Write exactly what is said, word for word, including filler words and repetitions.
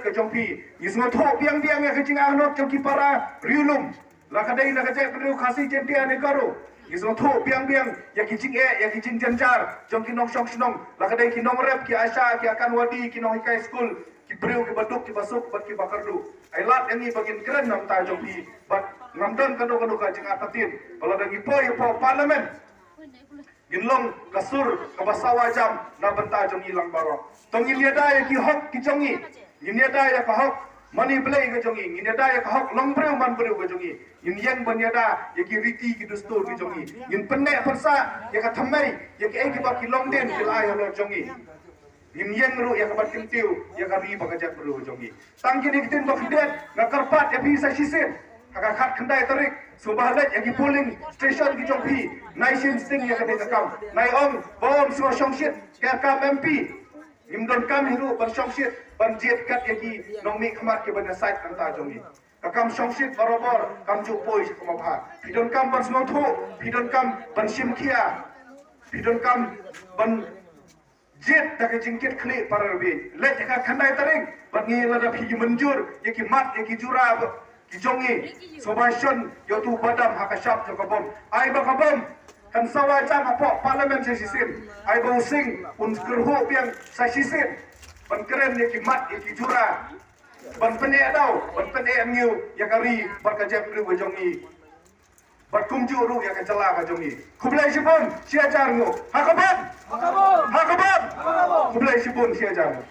ka jong phi. Ngi sngewthuh biang biang ïa ka jingangnud jong ki para riewlum, la ka dei na ka jaitbynriew Khasi, Jaintia ne Garo. Ngi sngewthuh biang biang ïa ki jingeh, ïa ki jingjynjar jong ki nongshong shnong, la ka dei ki nongrep, ki ASHA, ki Anganwadi, ki nonghikai skul, ki briew kiba duk kiba suk bad kiba kyrduh. Ai lad ïa ngi ba ngin kren na ka bynta jong phi bad ngam don kano kano ka jingartatien ba lada ngi poi hapoh Parliament, ngin long ka sur kaba sawa jam na ka bynta jong ngi lang baroh. To ngin ïada ïa ki hok ki jong ngi. Ngin ïada ïa ka hok mane Blei ka jong ngi. Ngin ïada ïa ka hok long briew man briew ka jong ngi. Ngin ïeng ban ïada ïa ki riti ki dustur ki jong ngi. Ngin pynneh pynsah ïa ka thymmei ïa kiei kiba ki longdien ki la ai halor jong ngi. Ngin ïeng ruh ïa ka ban kyntiew ïa ka ri bad ka jaitbynriew jong ngi. Tang kine ki ktien ba khyndiat nga kyrpad ïa phi sa shisien. Ha ka khatkhyndai tarik sngewbha leit ïa ki polling station ki jong phi. Nai shim sting ïa kane ka kam. Nai ong ba ym sngewshongshit ïa ka kam MP. Ngim donkam hi ruh ban shongshit ban jied kat ïa ki nongmihkhmat kiba na side hangta jong ngi. Ka kam shongshit barabor kam ju poi sha kaba bha. Phi donkam ban sngewthuh, phi donkam ban shim khia, phi donkam ban jied da ka jingkit khlieh para rbieñ. Leit ha ka khyndai tarik bad ngi lada phi ju mynjur ïa ki mat ïa ki jura ba ki jong ngi, sngewbha shon ïa utu u badam ha ka shap jong ka bom. Ai ba ka bom kan sawa jam hapoh Parliament sa shisien. Ai ba u sing un kyrhuh biang sa shisien ban kren ïa ki mat ïa ki jura, ban pyneh daw, ban pyneh ngiew ïa ka ri bad ka jaitbynriew ka jong ngi, bad kumjuh ruh ïa ka jylla ka jong ngi. Khublei shibun shi hajar nguh. Ha ka bom! Ha ka bom! Khublei shibun shi hajar nguh.